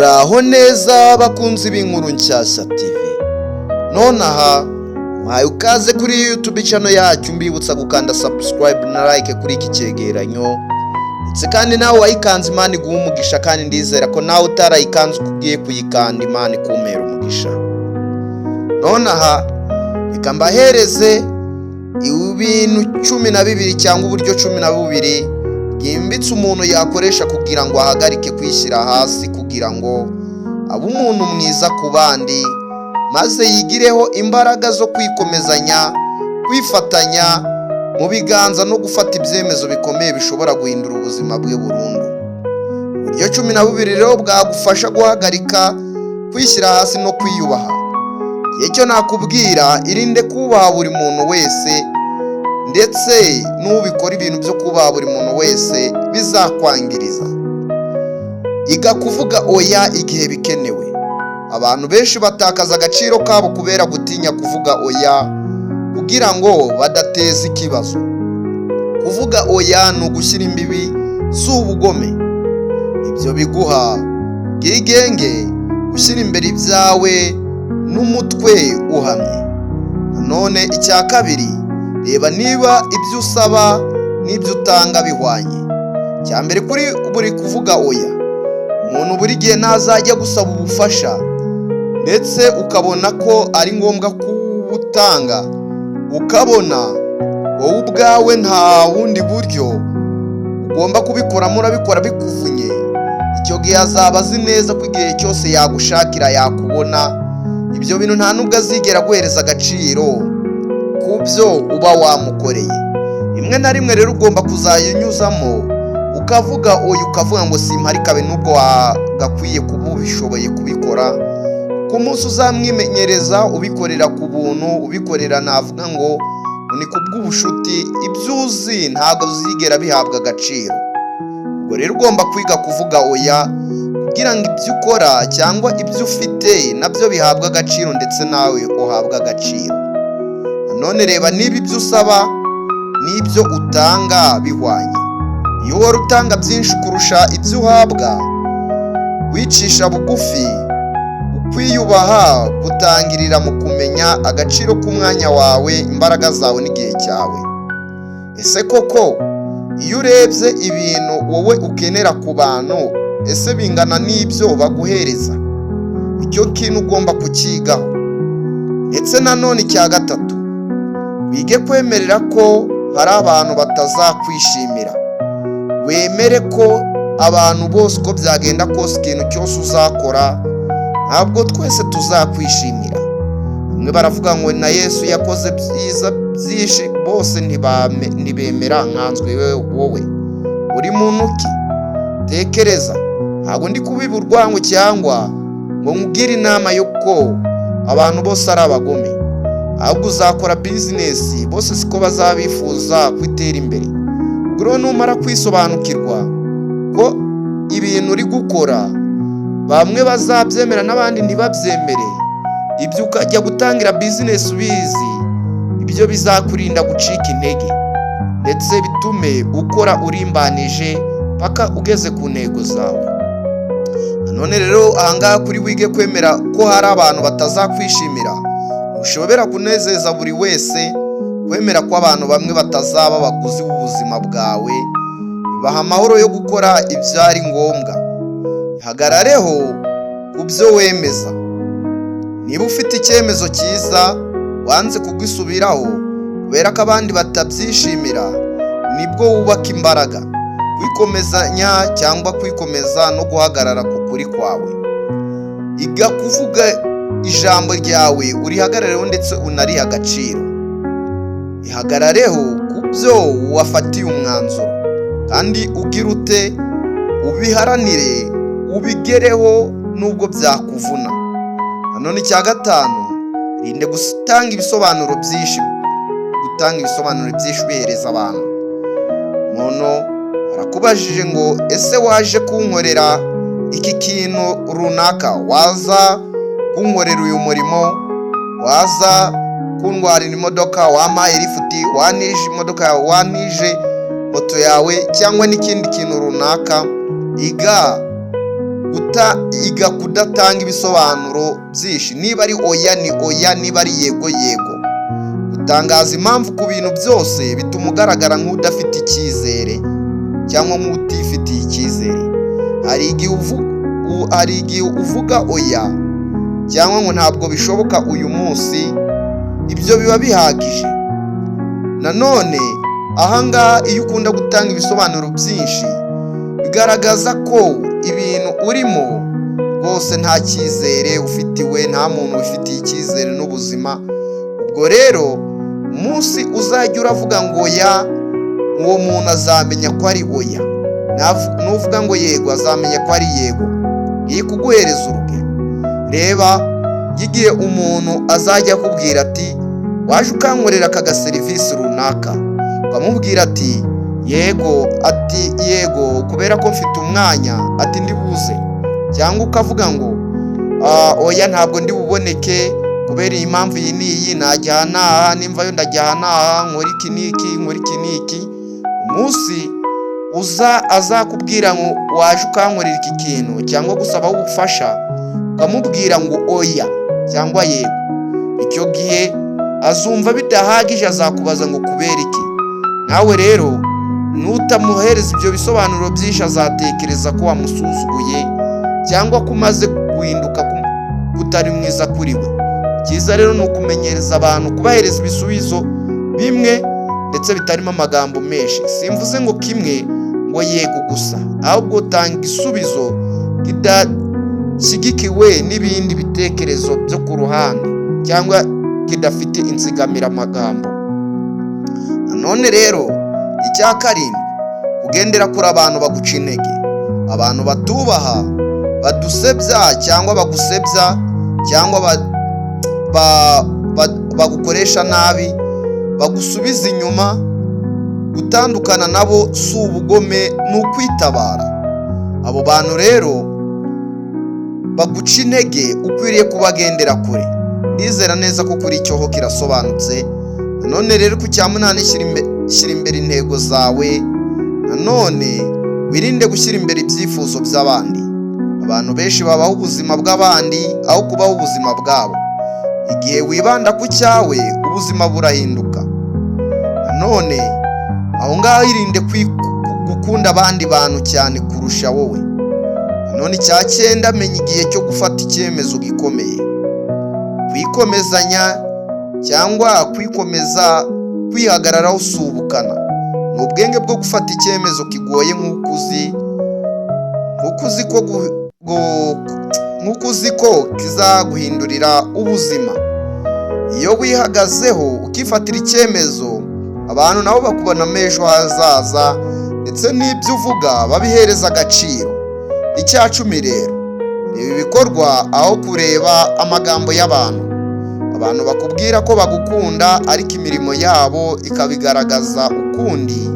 Muraho neza bakunzi b'inkuru nshyashya TV. Nonaha mwaye ukaze kuri YouTube channel yacu, mbibutsa gukanda subscribe na like kuri iki cyegeranyo, ndetse kandi nawe wayikanze Imana iguha umugisha, kandi ndizera ko nawe utarayikanze uko ugiye kuyikanda Imana ikumpera umugisha. Nonaha reka mbahereze ibintu 12 cyangwa uburyo 12 bwimbitse umuntu yakoresha kugira ngo ahagarike kwishyira hasi, kugira ngo abe umuntu mwiza ku bandi, maze yigireho imbaraga zo kwikomezanya, kwifatanya mu biganza no gufata ibyemezo bikomeye bishobora guhindura ubuzima bwe burundu. Uburyo 12 rero bwagufasha guhagarika kwishyira hasi no kwiyubaha. Icyo nakubwira, irinde kubaha buri muntu wese, ndetse n'ubikora ibintu byo kubaha buri muntu wese bizakwangiriza. Iga kuvuga oya igihe bikenewe. Abantu benshi batakaza agaciro kabo kubera gutinya kuvuga oya kugira ngo badateza ikibazo. Kuvuga oya ni ugushyira imbibi, si ubugome. Ibyo biguha ubwigenge, gushyira imbere ibyawe n'umutwe uhamye. Nanone icya kabiri, reba niba ibyo usaba n'ibyo utanga bihwanye. Icya mbere kuri buri kuvuga oya, umuntu buri gihe ntazajya gusaba ubufasha ndetse ukabona ko ari ngombwa kuwutanga, ukabona wowe ubwawe nta bundi buryo ugomba kubikoramo, urabikora bikuvunye. Icyo gihe azaba azi neza ko igihe cyose yagushakira yakubona. Ibyo bintu nta nubwo azigera aguhereza agaciro ku byo uba wamukoreye. Rimwe na rimwe rero ugomba kuzayinyuzamo ukavuga oya, ukavuga ngo simpari kabe, nubwo wagakwiye kuba ubishoboye kubikora. Ku munsi uzamwimenyereza ubikorera ku buntu, ubikorera navuga ngo ni kubw'ubushuti, ibyo uzi ntabwo uzigera bihabwa agaciro. Ubwo rero ugomba kwiga kuvuga oya kugira ngo ibyo ukora cyangwa ibyo ufite nabyo bihabwe agaciro, ndetse nawe uhabwe agaciro. Nanone reba niba ibyo usaba n'ibyo utanga bihwanye. Iyo uhora utanga byinshi kurusha ibyo uhabwa, wicisha bugufi. Ukwiyubaha gutangirira mu kumenya agaciro k'umwanya wawe, imbaraga zawe n'igihe cyawe. Ese koko iyo urebye ibintu wowe ukenera ku bantu, ese bingana n'ibyo baguhereza? Icyo kintu ugomba kucyigaho. Ndetse nanone icya gatatu, wige kwemerera ko hari abantu batazakwishimira. Wemere ko abantu bose, uko byagenda kose, ikintu cyose uzakora, ntabwo twese tuzakwishimira. Bamwe baravuga ngo na Yesu yakoze byiza byinshi, bose ntibemera, nkanswe wowe uri muntu ki? Tekereza, ntabwo ndi kubiba urwango cyangwa ngo nkubwire inama y'uko abantu bose ari abagome, ahubwo uzakora business bose siko bazabifuza kwitera imbere. Ubwo rero numara kwisobanukirwa ko ibintu uri gukora bamwe bazabyemera n'abandi ntibabyemere, ibyo ukajya gutangira business ubizi, ibyo bizakurinda gucika intege, ndetse bitume ukora urimbanije paka ugeze ku ntego zawe. Nanone rero ahangaha kuri wige kwemera ko hari abantu batazakwishimira, ushobora kunezeza buri wese. Kwemera ko abantu bamwe batazaba abaguzi b'ubuzima bwawe bibaha amahoro yo gukora ibyari ngombwa. Ihagarareho ku byo wemeza. Niba ufite icyemezo cyiza, wanze kugisubiraho kubera ko abandi batabyishimira, nibwo wubaka imbaraga, kwikomezanya cyangwa kwikomeza no guhagarara ku kuri kwawe. Iga kuvuga ijambo ryawe, urihagarareho ndetse unarihe agaciro. Ihagarareho ku byo wafatiye umwanzuro, kandi ugira ute, ubiharanire, ubigereho nubwo byakuvuna. Nanone icya gatanu, irinde gutanga ibisobanuro byinshi. Gutanga ibisobanuro byinshi ubihereza abantu. Umuntu arakubajije ngo: "Ese waje kunkorera iki kintu runaka? Waza kunkorera uyu murimo? Waza kuntwarira imodoka? Wampaye lifuti? Wanije imodoka yawe? Wanije moto yawe?" cyangwa n'ikindi kintu runaka. Iga gutanga ibisobanuro bikeya. Iga kudatanga ibisobanuro byinshi. Niba ari oya ni oya, niba ari yego yego. Gutangaza impamvu ku bintu byose bituma ugaragara nk'udafite icyizere cyangwa nk'utifitiye icyizere. Hari igihe uvuga oya cyangwa ngo ntabwo bishoboka uyu munsi, ibyo biba bihagije. Nanone ahangaha, iyo ukunda gutanga ibisobanuro byinshi, bigaragaza ko ibintu urimo rwose nta cyizere ufitiwe, nta muntu wifitiye icyizere n'ubuzima. Ubwo rero umunsi uzajya uravuga ngo oya, uwo muntu azamenya ko ari oya. Nuvuga ngo yego, azamenya ko ari yego. Ngiye kuguhereza urugero. Reba igihe umuntu azajya akubwira ati: "Waje ukankorera aka gaserivisi runaka?" Ukamubwira ati: "Yego." Ati: "Yego, kubera ko mfite umwanya," ati, "ndi buze." Cyangwa ukavuga ngo: "Oya, ntabwo ndi buboneke kubera iyi mpamvu iyi n'iyi, najya aha n'aha, nimvayo ndajya aha n'aha, nkora iki n'iki, nkora iki n'iki." Umunsi uza azakubwira ngo: "Waje ukankorera iki kintu?" cyangwa gusaba ubufasha, ukamubwira ngo oya cyangwa yego, icyo gihe azumva bidahagije, azakubaza ngo: "Kubera iki?" Nawe rero nutamuhereza ibyo bisobanuro byinshi, azatekereza ko wamusuzuguye cyangwa ko umaze guhinduka, kutari mwiza kuri we. Icyiza rero ni ukumenyereza abantu kubahereza ibisubizo bimwe ndetse bitarimo amagambo menshi. Simvuze ngo kimwe, ngo yego gusa, ahubwo utanga igisubizo kidashyigikiwe n'ibindi bitekerezo byo ku ruhande cyangwa kidafite insigamiramagambo. Nanone rero icya karindwi, ugendera kuri abantu baguca intege, abantu batubaha, badusebya cyangwa bagusebya cyangwa bagukoresha nabi, bagusubiza inyuma. Gutandukana nabo si ubugome, ni ukwitabara. Abo bantu rero baguca intege ukwiriye kubagendera kure. Ndizera neza ko kuri icyo ho kirasobanutse. Nanone rero ku cya munani, shyira imbere intego zawe. Nanone wirinde gushyira imbere ibyifuzo by'abandi. Abantu benshi babaho ubuzima bw'abandi aho kubaho ubuzima bwabo. Igihe wibanda ku cyawe, ubuzima burahinduka. Nanone aho ngaho irinde gukunda abandi bantu cyane kurusha wowe. Nanone icya cyenda, menya igihe cyo gufata icyemezo gikomeye. Kwikomezanya cyangwa kwikomeza kwihagararaho si ubukana, ni ubwenge bwo gufata icyemezo kigoye nk'uko uzi ko kizaguhindurira ubuzima. Iyo wihagazeho ukifatira icyemezo, abantu nabo bakubonamo ejo hazaza, ndetse n'ibyo uvuga babihereza agaciro. Icya 10 rero, reba ibikorwa aho kureba amagambo y'abantu. Abantu bakubwira ko bagukunda ariko imirimo yabo ikabigaragaza ukundi,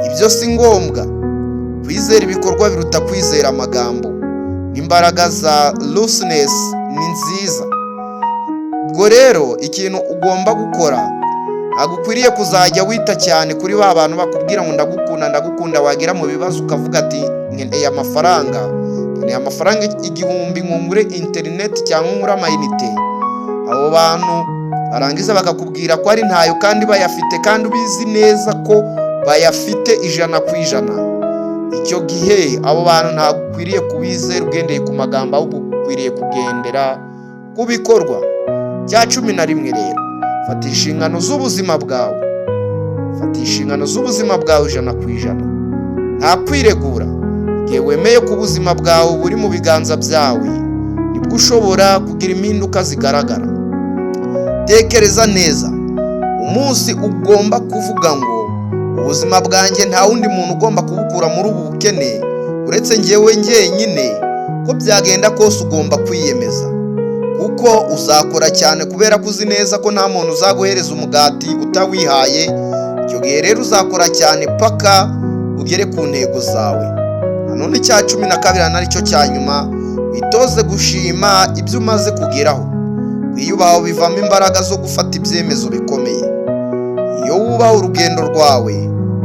ibyo si ngombwa. Kwizera ibikorwa biruta kwizera amagambo. Imbaraga za rusinesi ni nziza. Ubwo rero ikintu ugomba gukora, ntabwo ukwiriye kuzajya wita cyane kuri ba bantu bakubwira ngo: "Ndagukunda, ndagukunda," wagera mu bibazo ukavuga ati: "Nkeneye amafaranga, nkeneye amafaranga 1000 ngo ngure interineti cyangwa ngure amayinite." Abo bantu barangiza bakakubwira ko ari ntayo kandi bayafite, kandi ubizi neza ko bayafite 100%. Icyo gihe abo bantu ntabwo ukwiriye kubizera ugendeye ku magambo, ahubwo ukwiriye kugendera ku bikorwa. Cya 11 rero, fata inshingano z'ubuzima bwawe. Fata inshingano z'ubuzima bwawe 100%, nta kwiregura. Igihe wemeye ko ubuzima bwawe buri mu biganza byawe, nibwo ushobora kugira impinduka zigaragara. Tekereza neza umunsi ugomba kuvuga ngo: "Ubuzima bwanjye nta wundi muntu ugomba kubukura muri ubu bukene uretse njyewe njyenyine." Ko byagenda kose ugomba kwiyemeza, kuko uzakora cyane kubera ko uzi neza ko nta muntu uzaguhereza umugati utawihaye. Icyo gihe rero uzakora cyane paka ugere ku ntego zawe. Nanone icya 12, naricyo cya nyuma, witoze gushima ibyo umaze kugeraho. Kwiyubaha bivamo imbaraga zo gufata ibyemezo bikomeye. Iyo wubaha urugendo rwawe,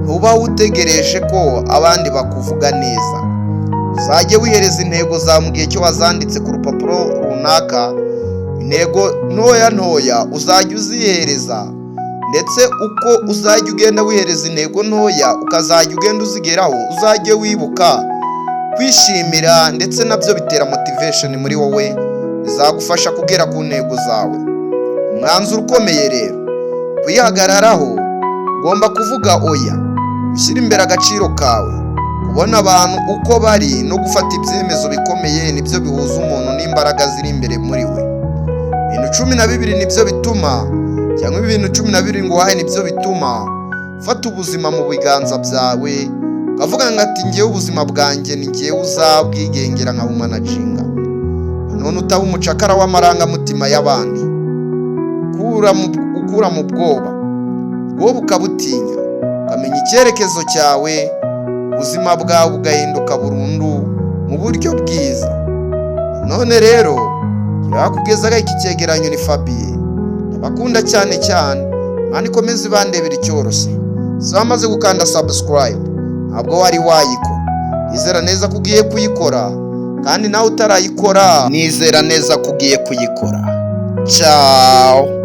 ntuba utegereje ko abandi bakuvuga neza. Uzajye wihereza intego zawe mu gihe cyo wazanditse ku rupapuro runaka. Intego ntoya ntoya uzajya uzihereza, ndetse uko uzajya ugenda wihereza intego ntoya, ukazajya ugenda uzigeraho, uzajye wibuka kwishimira, ndetse nabyo bitera motivation muri wowe, bizagufasha kugera ku ntego zawe. Umwanzuro ukomeye rero, kwihagararaho, ugomba kuvuga oya, gushyira imbere agaciro kawe, kubona abantu uko bari no gufata ibyemezo bikomeye, nibyo bihuza umuntu n'imbaraga ziri imbere muri we. Ibintu 12 nibyo bituma, cyangwa ibintu 12 nguhaye nibyo bituma ufata ubuzima mu biganza byawe, ukavuga ngo ati: "Ngewe ubuzima bwanjye ni ngewe uzabwigengera, nkabumanaginga." None utaba umucakara w'amarangamutima y'abandi, ukura mu bwoba, ubwoba ukabutinya, ukamenya icyerekezo cyawe, ubuzima bwawe bugahinduka burundu mu buryo bwiza. None rero kugezaho iki cyegeranyo ni Fabiye, ndabakunda cyane cyane. Imana ikomeze ibandebera icyoroshye. Si wamaze gukanda subscribe, ntabwo wari wayikora, nizera neza ko ugiye kuyikora, kandi nawe utarayikora, nizera neza ko ugiye kuyikora. Ciao.